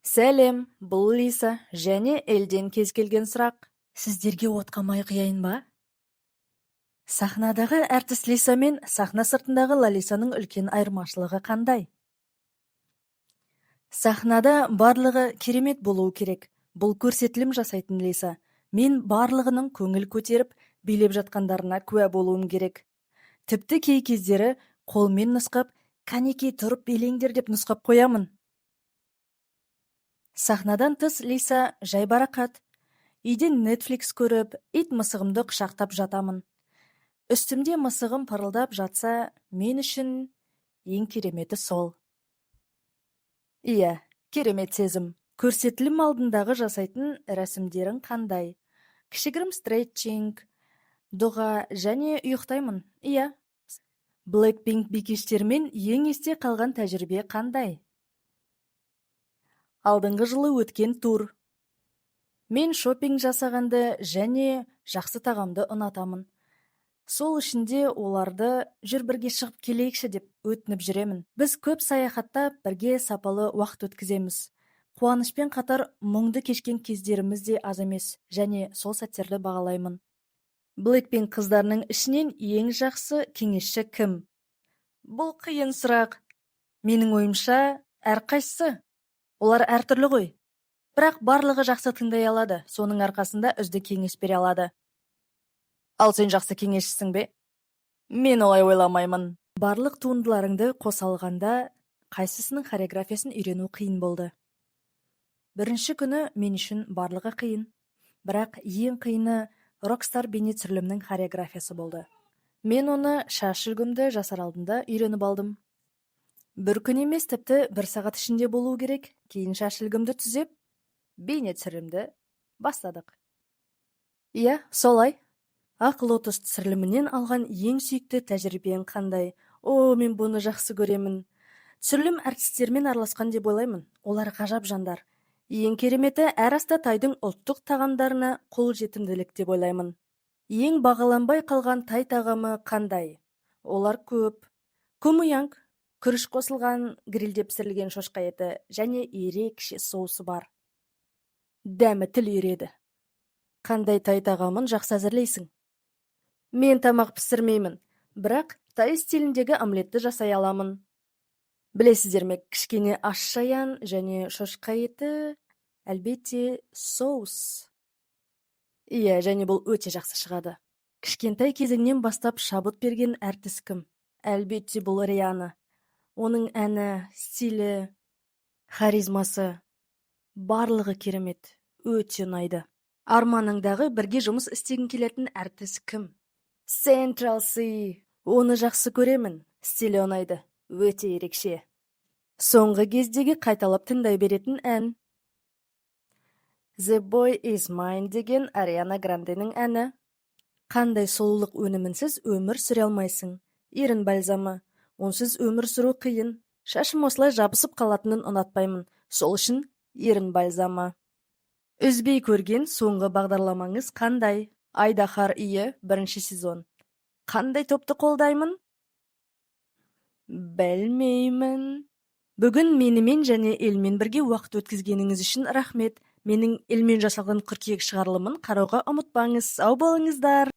Сәлем, бұл Лиса және Эльден кез келген сұрақ. Сіздерге отқа май құяйын ба? Сахнадағы әртіс Лиса мен сахна сыртындағы Лалисаның үлкен айырмашылығы қандай? Сахнада барлығы керемет болуы керек. Бұл көрсетілім жасайтын Лиса. Мен барлығының көңіл көтеріп, билеп жатқандарына куә болуым керек. Тіпті кей кездері қолмен нұсқап, «Кәнекей, тұрып билеңдер» деп нұсқап қоямын. Сахнадан тыс Лиса жайбарақат. Үйде Netflix көріп, ит мысығымды құшақтап жатамын. Үстімде мысығым пырылдап жатса, мен үшін ең кереметі сол. Иә, керемет сезім. Көрсетілім алдындағы жасайтын рәсімдерің қандай? Кішігірім стретчинг, дұға және ұйықтаймын. Иә. Blackpink бикештерімен ең есте қалған тәжірибе қандай? Алдыңғы жылы өткен тур. Мен шопинг жасағанды және жақсы тағамды ұнатамын. Сол үшін де оларды «Жүр, бірге шығып келейікші» деп өтініп жүремін. Біз көп саяхаттап, бірге сапалы уақыт өткіземіз. Қуанышпен қатар мұңды кешкен кездеріміз де аз емес және сол сәттерді бағалаймын. Blackpink қыздарының ішінен ең жақсы кеңесші кім? Бұл қиын сұрақ. Менің ойымша, әрқайсысы. Олар әртүрлі ғой. Бірақ барлығы жақсы тыңдай алады, соның арқасында үздік кеңес бере алады. Ал сен жақсы кеңесшісің бе? Мен олай ойламаймын. Барлық туындыларыңды қоса алғанда, қайсысының хореографиясын үйрену қиын болды? Бірінші күні мен үшін барлығы қиын. Бірақ ең қиыны Rockstar бейне түсірілімнің хореографиясы болды. Мен оны шаш үлгімді жасар алдында үйреніп алдым. Бір күн емес, тіпті бір сағат ішінде болуы керек. Кейін шаш үлгімді түзеп, бейне түсірілімді бастадық. Иә, солай. Ақ лотос түсірілімінен алған ең сүйікті тәжірибең қандай? О, мен бұны жақсы көремін. Түсірілім әртістермен араласқан деп ойлаймын. Олар ғажап жандар. Ең кереметі, әр аста тайдың ұлттық тағамдарына қол жетімділік деп ойлаймын. Ең бағаланбай қалған тай тағамы қандай? Олар көп. Кумуянг, күріш қосылған грильде пісірілген шошқа еті және ерекше соусы бар. Дәмі тіл үйіреді. Қандай тай тағамын жақсы әзірлейсің? Мен тамақ пісірмеймін, бірақ тай стиліндегі омлетті жасай аламын. Білесіздер ме, кішкене ащы шаян және шошқа еті, әлбетте, соус. Иә, және бұл өте жақсы шығады. Кішкентай кезіңнен бастап шабыт берген әртіс кім? Әлбетте, бұл Рианна. Оның әні, стилі, харизмасы, барлығы керемет, өте ұнайды. Арманыңдағы бірге жұмыс істегің келетін әртіс кім? Central Cee. Оны жақсы көремін, стилі ұнайды, өте ерекше. Соңғы кездегі қайталап тыңдай беретін ән? The Boy Is Mine деген Ариана Гранденің әні. Қандай сұлулық өнімінсіз өмір сүре алмайсың? Ерін бальзамы. Онсыз өмір сүру қиын. Шашым осылай жабысып қалатынын ұнатпаймын. Сол үшін ерін бальзамы. Үзбей көрген соңғы бағдарламаңыз қандай? Айдаһар үйі, бірінші сезон. Қандай топты қолдаймын? Білмеймін. Бүгін менімен және Эльмен бірге уақыт өткізгеніңіз үшін рахмет. Менің Эльмен жасалған қыркүйек шығарылымын қарауға ұмытпаңыз. Сау болыңыздар.